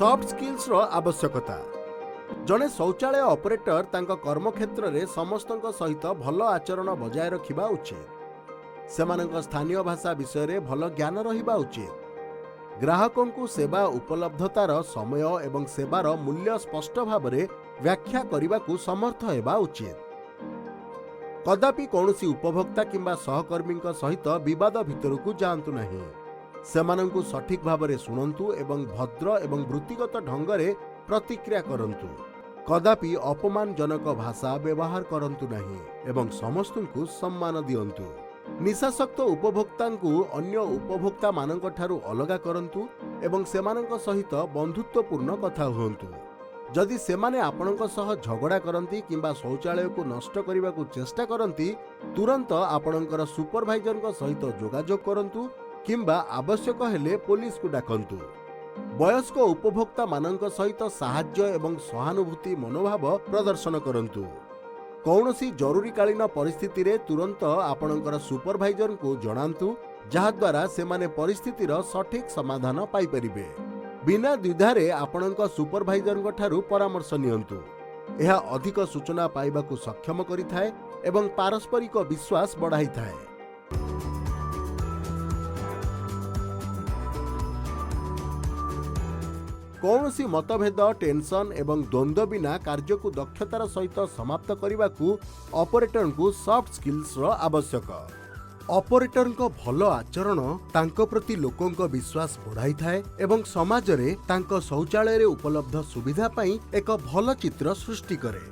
Soft ସ୍କିଲ୍ସର ଆବଶ୍ୟକତା। ଜଣେ ଶୌଚାଳୟ ଅପରେଟର ତାଙ୍କ କର୍ମକ୍ଷେତ୍ରରେ ସମସ୍ତଙ୍କ ସହିତ ଭଲ ଆଚରଣ ବଜାୟ ରଖିବା ଉଚିତ। ସେମାନଙ୍କ ସ୍ଥାନୀୟ ଭାଷା ବିଷୟରେ ଭଲ ଜ୍ଞାନ ରହିବା ଉଚିତ। ଗ୍ରାହକଙ୍କୁ ସେବା ଉପଲବ୍ଧତାର ସମୟ ଏବଂ ସେବାର ମୂଲ୍ୟ ସ୍ପଷ୍ଟ ଭାବରେ ବ୍ୟାଖ୍ୟା କରିବାକୁ ସମର୍ଥ ହେବା ଉଚିତ। କଦାପି କୌଣସି ଉପଭୋକ୍ତା କିମ୍ବା ସହକର୍ମୀଙ୍କ ସହିତ ବିବାଦ ଭିତରକୁ ଯାଆନ୍ତୁ ନାହିଁ। ସେମାନଙ୍କୁ ସଠିକ୍ ଭାବରେ ଶୁଣନ୍ତୁ ଏବଂ ଭଦ୍ର ଏବଂ ବୃତ୍ତିଗତ ଢଙ୍ଗରେ ପ୍ରତିକ୍ରିୟା କରନ୍ତୁ। କଦାପି ଅପମାନଜନକ ଭାଷା ବ୍ୟବହାର କରନ୍ତୁ ନାହିଁ ଏବଂ ସମସ୍ତଙ୍କୁ ସମ୍ମାନ ଦିଅନ୍ତୁ। ନିଶାସକ୍ତ ଉପଭୋକ୍ତାଙ୍କୁ ଅନ୍ୟ ଉପଭୋକ୍ତାମାନଙ୍କଠାରୁ ଅଲଗା କରନ୍ତୁ ଏବଂ ସେମାନଙ୍କ ସହିତ ବନ୍ଧୁତ୍ୱପୂର୍ଣ୍ଣ କଥା ହୁଅନ୍ତୁ। ଯଦି ସେମାନେ ଆପଣଙ୍କ ସହ ଝଗଡ଼ା କରନ୍ତି କିମ୍ବା ଶୌଚାଳୟକୁ ନଷ୍ଟ କରିବାକୁ ଚେଷ୍ଟା କରନ୍ତି, ତୁରନ୍ତ ଆପଣଙ୍କର ସୁପରଭାଇଜରଙ୍କ ସହିତ ଯୋଗାଯୋଗ କରନ୍ତୁ କିମ୍ବା ଆବଶ୍ୟକ ହେଲେ ପୋଲିସକୁ ଡାକନ୍ତୁ। ବୟସ୍କ ଉପଭୋକ୍ତାମାନଙ୍କ ସହିତ ସାହାଯ୍ୟ ଏବଂ ସହାନୁଭୂତି ମନୋଭାବ ପ୍ରଦର୍ଶନ କରନ୍ତୁ। କୌଣସି ଜରୁରୀକାଳୀନ ପରିସ୍ଥିତିରେ ତୁରନ୍ତ ଆପଣଙ୍କର ସୁପରଭାଇଜରଙ୍କୁ ଜଣାନ୍ତୁ, ଯାହାଦ୍ୱାରା ସେମାନେ ପରିସ୍ଥିତିର ସଠିକ୍ ସମାଧାନ ପାଇପାରିବେ। ବିନା ଦ୍ୱିଧାରେ ଆପଣଙ୍କ ସୁପରଭାଇଜରଙ୍କ ଠାରୁ ପରାମର୍ଶ ନିଅନ୍ତୁ। ଏହା ଅଧିକ ସୂଚନା ପାଇବାକୁ ସକ୍ଷମ କରିଥାଏ ଏବଂ ପାରସ୍ପରିକ ବିଶ୍ୱାସ ବଢ଼ାଇଥାଏ। କୌଣସି ମତଭେଦ, ଟେନସନ୍ ଏବଂ ଦ୍ୱନ୍ଦ୍ୱ ବିନା କାର୍ଯ୍ୟକୁ ଦକ୍ଷତାର ସହିତ ସମାପ୍ତ କରିବାକୁ ଅପରେଟରଙ୍କୁ ସଫ୍ଟ ସ୍କିଲ୍ସର ଆବଶ୍ୟକ। ଅପରେଟରଙ୍କ ଭଲ ଆଚରଣ ତାଙ୍କ ପ୍ରତି ଲୋକଙ୍କ ବିଶ୍ୱାସ ବଢ଼ାଇଥାଏ ଏବଂ ସମାଜରେ ତାଙ୍କ ଶୌଚାଳୟରେ ଉପଲବ୍ଧ ସୁବିଧା ପାଇଁ ଏକ ଭଲ ଚିତ୍ର ସୃଷ୍ଟି କରେ।